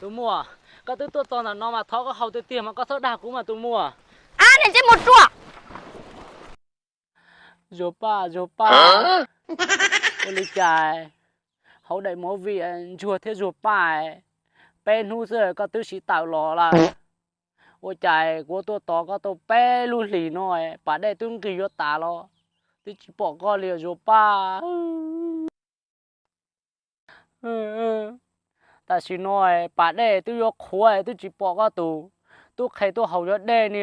Tus muam, koj twb tuaj txog ntawm no mas thov koj haus tiag tiag mas koj txhob dag kuv mas tus muam. Ab, niag ntsej muag ruam. Zuag Paj, Zuag Paj, ua li cas hauv daim movie Ntsuag thiab Zuag Paj peb hnub xwb koj twb siv tawm los lawm? Ua cas kuv tuaj tos koj tau peb lub hlis no, pas dej twb nqis yuav tas los twb tsis pom koj li Zuag Paj. Tam sim no pas dej twb yuav qhuav twb tsis pom koj tus tub qhe tuaj haus cov dej ni.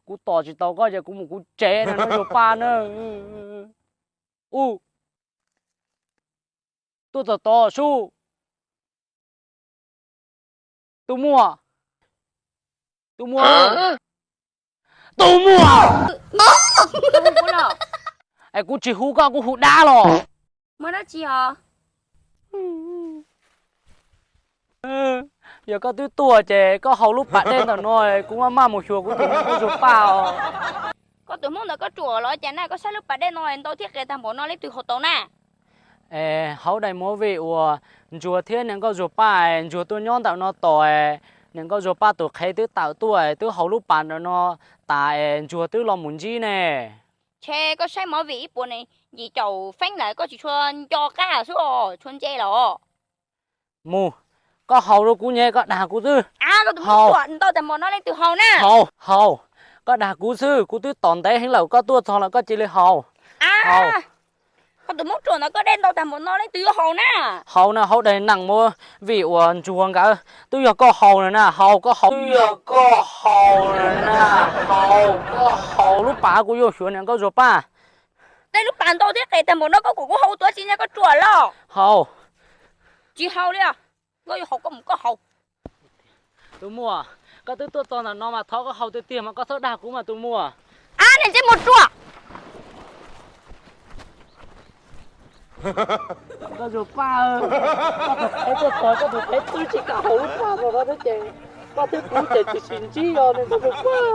Kuv tos tsis tau koj ces kuv mus kuv tsev no Zuag Paj na. Ub, tuaj txog tod sub. Tus muam, tus muam, tus muam. Es kuv tsis hu koj, kuv hu dab los. Muaj dab tsi os? Yog koj twb tuaj ces koj haus lub pas dej ntawm no, kuv maj maj mus xyuas kuv tus niam nkauj Zuag Paj os. Koj tus hmoob ntawd koj ruam los cas na, koj saib lub pas dej no ntau thiab qias tag npaum no leej twg haus tau na? Es hauv daim movie uas Ntsuag thiab niam nkauj Zuag Paj, Ntsuag tuaj nyob ntawm no tos, niam nkauj Zuag Paj tus qhev twb tawm tuaj twb haus lub pas ntawm no tas es Ntsuag twb los mus ntsib ne. Ntshe koj saib movie ib puas ne, yim caum feeb lawm koj tsis tshua nco qab xwb os, tshua ntse los. Mus, koj haus rau kuv nyem, koj dag kuv xwb. Koj tus hmoob ruam ntau tag npaum no leej twg haus na? Haus, haus, koj dag kuv xwb, kuv twb tos ntev heev lawm koj tuaj txog lawm koj cia li haus. Haus. Koj tus hmoob ruam ntawd koj dej ntau tag npaum no leej twg yuav haus na? Haus na, hauv daim neeg movie uas Ntsuag nkawd twb yog koj haus na, haus koj haus. Twb yog koj haus na, haus koj haus. Lub pas kuv yuav xyuas niam nkauj Zuag Paj. Dej lub pas ntau thiab qias tag npaum no koj kom kuv haus tuav tsis ntshai koj ruam los? Haus. Tsis haus li os. Koj yuav haus koj mus koj haus. Tus muam, koj twb tuaj txog ntawm no mas thov koj haus tiag tiag mas koj txhob dag kuv mas tus muam. Ab, niag ntsej muag ruam. Nkauj Zuag Paj, koj tus qhev tuaj txog koj tus qhev twb tsis kam haus lub pas no thiab ces koj thiab kuv ces tsis sib ntsib os niag nkauj Zuag Paj.